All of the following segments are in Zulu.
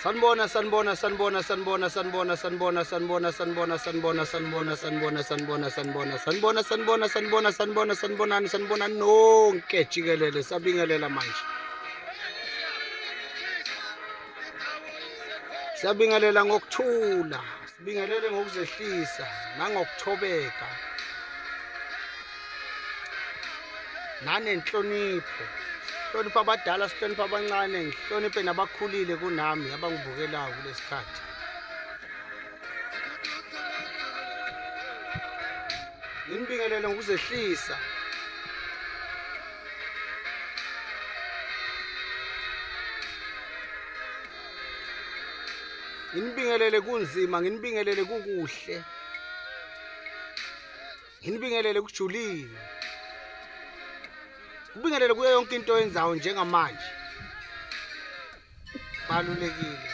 Sanibona, sanibona, sanibona, sanibona, sanibona, sanibona, sanibona, sanibona, sanibona, sanibona, sanibona, sanibona, sanibona, sanibona, sanibona, sanibona, sanibona, sanibonani, sanibonani nonke jikelele, sabingelela manje. Siyabingelela ngokuthula, sibingelele ngokuzehlisa nangokuthobeka nanenhlonipho. Hlonipha abadala, sihloniphe abancane, ngihloniphe nabakhulile kunami abangibukelayo kulesikhathi. Nginibingelele ngokuzehlisa. Nginibingelele kunzima, nginibingelele kukuhle, nginibingelele kujulile, kubingelele kuyo yonke into oyenzayo njengamanje. Balulekile,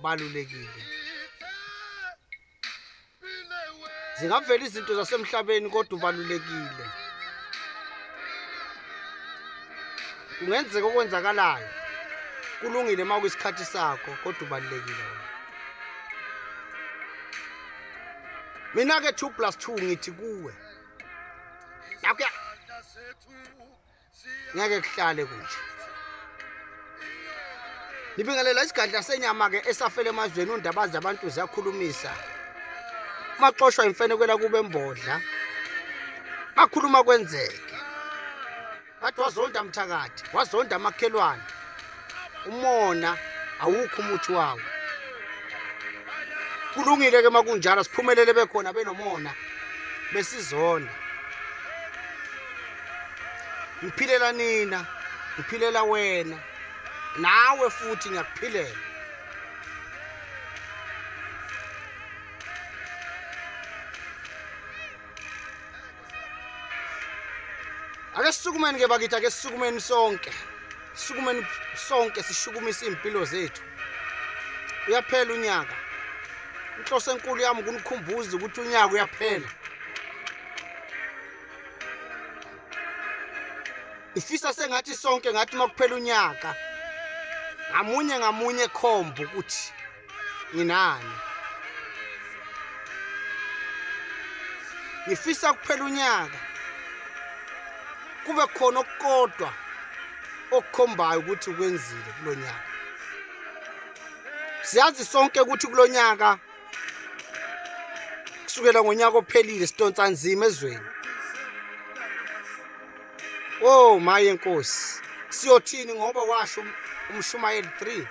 balulekile. Zingavela izinto zasemhlabeni kodwa ubalulekile. Kungenzeka okwenzakalayo kulungile uma kuyisikhathi sakho, kodwa ubalulekile wena. Mina-ke 2 + 2 ngithi kuwe, nakho ngeke kuhlale kunje. Nibingelela isigadla senyama-ke esafela emazweni, undaba zabantu ziyakhulumisa. Maxoshwa imfenekwela kube embodla, bakhuluma kwenzeke. Bathi wazonda mthakathi, wazonda amakhelwane. Umona awukho umuthi wawo. Kulungile-ke uma kunjalo, siphumelele bekhona benomona, besizonda. Ngiphilela nina, ngiphilela wena, nawe futhi ngiyakuphilela. Ake sisukumeni ke bakithi, ake sisukumeni sonke. Sisukumeni sonke sishukumise impilo zethu. Uyaphela unyaka. Inhloso enkulu yami ukunikhumbuza ukuthi unyaka uyaphela. Ifisa sengathi sonke ngathi makuphela unyaka ngamunye ngamunye khomba ukuthi nginani. Ngifisa kuphela unyaka kube khona okukodwa okukhombayo ukuthi ukwenzile kulonyaka. Siyazi sonke ukuthi kulonyaka kusukela ngonyaka ophelile sidonsa nzima ezweni. Oh maye Nkosi, siyothini ngoba washo umshumayeli 3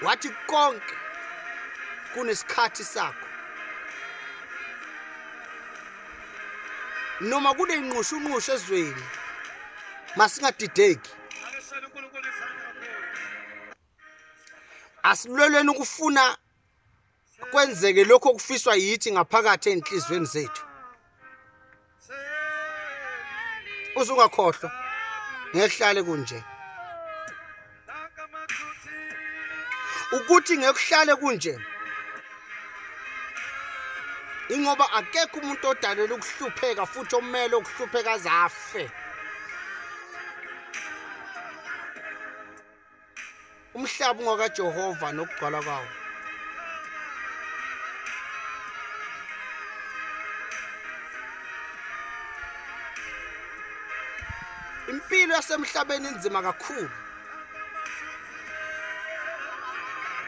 wathi konke kunesikhathi sakho. Noma kunenqushu-nqushu ezweni, masingadideki. Asilwelweni ukufuna kwenzeke lokho okufiswa yithi ngaphakathi ezinhlizweni zethu. Uzungakhohlwa, ngekuhlale kunje. Ukuthi ngekuhlale kunje ingoba akekho umuntu odalelwe ukuhlupheka futhi omele ukuhlupheka azafe. Umhlaba ungakaJehova nokugcwala kwawo. Impilo yasemhlabeni inzima kakhulu.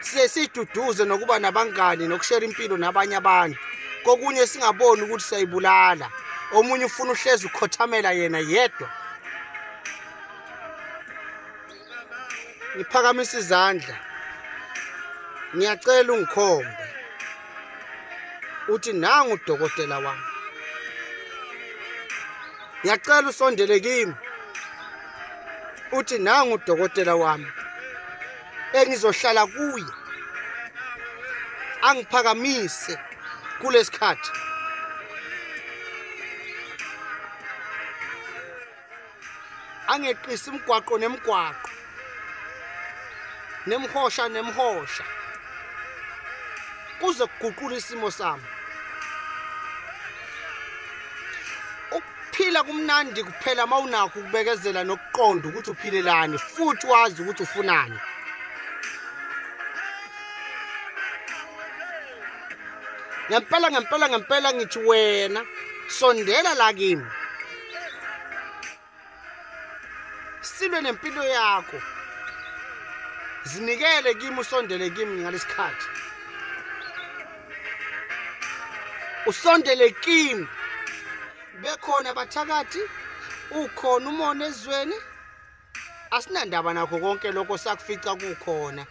Siye siduduze nokuba nabangani nokushare impilo nabanye abantu. Kokunye singaboni ukuthi siyayibulala. Omunye ufuna uhlezi ukhothamela yena yedwa. Ngiphakamisa izandla, ngiyacela ungikhombe uthi nangu udokotela wami. Ngiyacela usondele kimi uthi nangu udokotela wami engizohlala kuye, angiphakamise kulesikhathi. Angeqisi imigwaqo nemigwaqo, nemhosha nemhosha, kuze kuguqule isimo sami. Ukuphila kumnandi kuphela mawunakho ukubekezela nokuqonda ukuthi uphilelani futhi wazi ukuthi ufunani. Ngempela ngempela ngempela ngithi wena sondela la kimi, silwe nempilo yakho, zinikele kimi, usondele kimi ngalesikhathi, usondele kimi. Bekhona abathakathi, ukhona umona ezweni, asinandaba nakho konke lokho sakufica kukhona.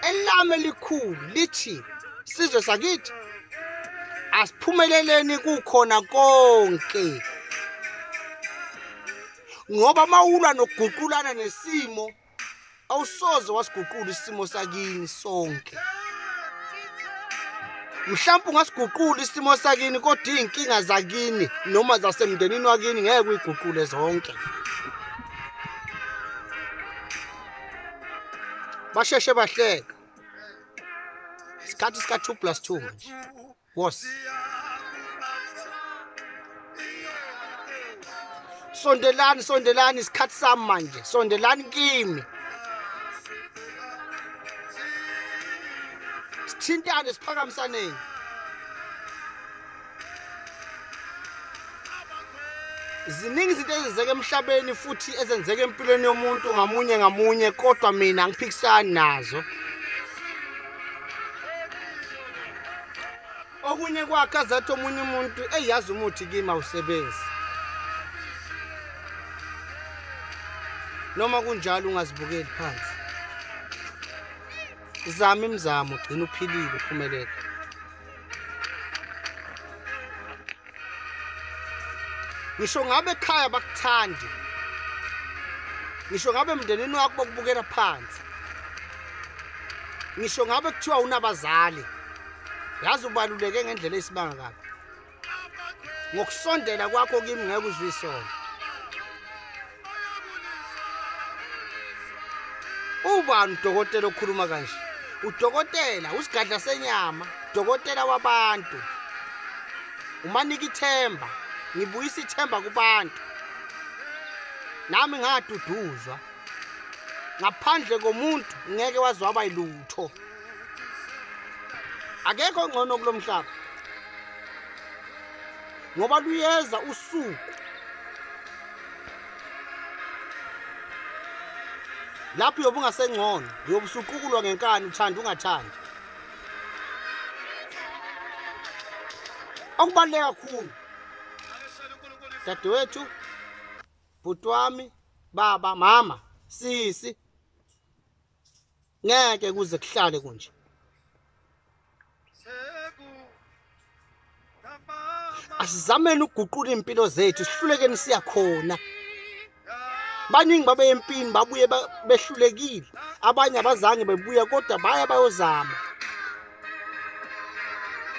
Elami elikhulu lithi sizwe sakithi asiphumeleleni kukhona konke, ngoba mawulwa nokuguqulana nesimo awusoze wasiguqula isimo sakini sonke. Mhlawumbe ungasiguqula isimo sakini, kodwa iy'nkinga zakini noma zasemndenini wakini ngeke uyiguqule zonke. Basheshe bahleka. Isikhathi sika 2 + 2 manje. Wos. Sondelani, sondelani, isikhathi sami manje. Sondelani kimi. Sithintane, siphakamisaneni. Ziningi izinto ezenzeka emhlabeni futhi ezenzeka empilweni yomuntu ngamunye ngamunye, kodwa mina angiphikisani nazo. Okunye kwakhe azathi omunye umuntu eyazi umuthi kimi awusebenzi. Noma kunjalo ungazibukeli phansi. Zama imizamo, ugcina uphilile, uphumelele. Ngisho ngabe ekhaya bakuthandi, ngisho ngabe emndenini wakho bakubukela phansi, ngisho ngabe kuthiwa unabazali, yazi ubaluleke ngendlela eyisimanga kabi. Ngokusondela kwakho kimi ngeke uzwisole. Ubani udokotela okhuluma kanje? Udokotela usigadla senyama, udokotela wabantu. Umanika ithemba, ngibuyisa ithemba kubantu. Nami ngaduduzwa. Ngaphandle komuntu ngeke waze waba yilutho. Akekho ngcono kulomhlaba. Ngoba luyeza usuku lapho uyobe ungasengcono, uyobe usuqukulwa ngenkani, uthanda ungathandi. Okubaluleke kakhulu dadewethu, bhuti wami, baba, mama, sisi, ngeke kuze kuhlale kunje. Asizameni ukuguqula impilo zethu, sihlulekeni siyakhona. Baningi babe empini babuye behlulekile, abanye abazange bebuya kodwa baya bayozama.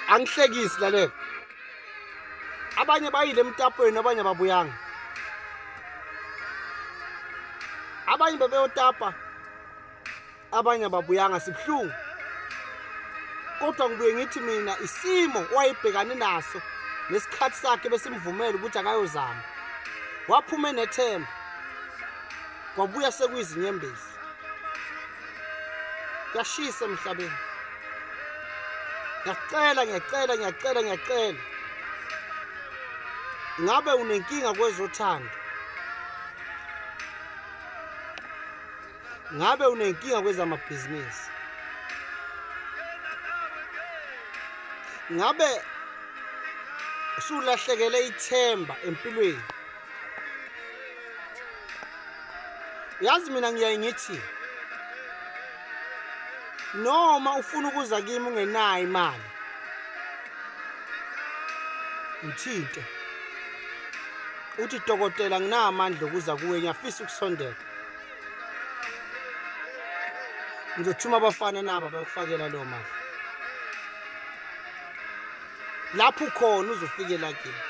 Angihlekisi lalela. Abanye bayile emtapweni, abanye ababuyanga. Abanye bebeyotapa, abanye ababuyanga. Sibuhlungu. Kodwa ngibuye ngithi mina isimo owayebhekane naso nesikhathi sakhe besimvumela ukuthi akayozama, waphuma enethemba, kwabuya sekuyizinyembezi. Kuyashisa emhlabeni. Ngiyacela, ngiyacela, ngiyacela, ngiyacela. Ngabe unenkinga kwezothando? Ngabe unenkinga kwezamabhizinisi? Ngabe usulahlekele ithemba empilweni? Yazi mina ngiyaye ngithi noma ufuna ukuza kimi ungenayo imali, ngithinte uthi dokotela nginamandla okuza kuwe, ngiyafisa ukusondela. Ngizothuma abafana naba bayokufakela leyo mali. Lapho ukhona uzofikela kimi.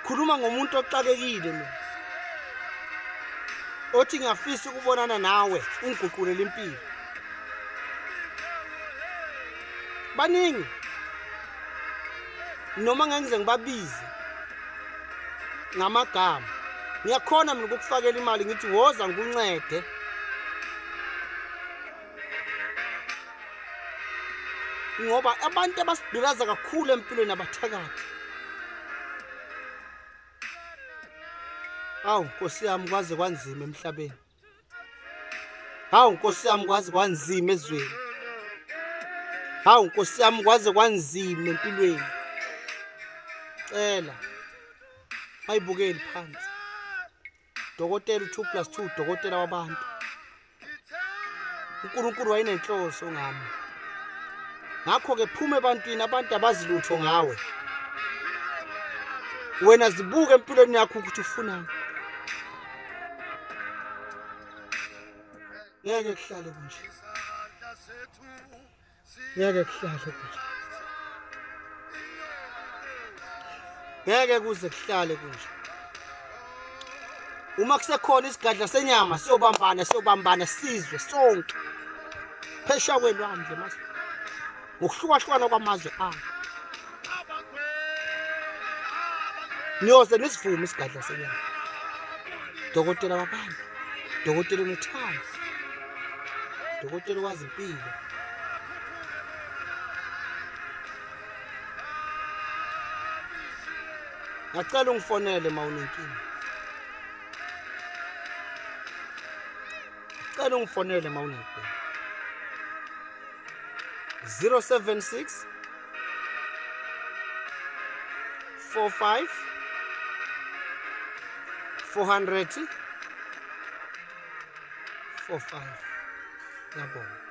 Khuluma ngomuntu oxakekile mina, othi ngiyafisa ukubonana nawe ungiguqulele impilo. Baningi Noma ngangize ngibabize ngamagama, ngiyakhona mina ukukufakela imali ngithi woza ngikuncede. Ngoba abantu abasigqilaza kakhulu empilweni abathakathi. Awu Nkosi yami, kwaze kwanzima emhlabeni. Hawu Nkosi yami, kwaze kwanzima ezweni. Hawu Nkosi yami, kwaze kwanzima empilweni. Cela ayibukeli phansi. Dokotela 2 + 2, dokotela wabantu. uNkulunkulu wayenenhloso ngami. Ngakho-ke phuma ebantwini, abantu abazi lutho ngawe. Wena zibuke empilweni yakho ukuthi ufunani. Ngeke kuhlale kunje. Ngeke kuhlale kunje. Ngeke kuze kuhlale kunje. Uma kusekhona isigadla senyama siyobambana, siyobambana sizwe sonke. Phesha kwelwandle mase. Ngokuhlukahlukana kwamazwe abo. Niyoze nisivume isigadla senyama. Dokotela wabantu, dokotela onothando, dokotela owazi impilo. Ngacela ungifonele uma unenkinga. Ngicela ungifonele uma unenkinga. 076 45 400 45. Ngiyabonga.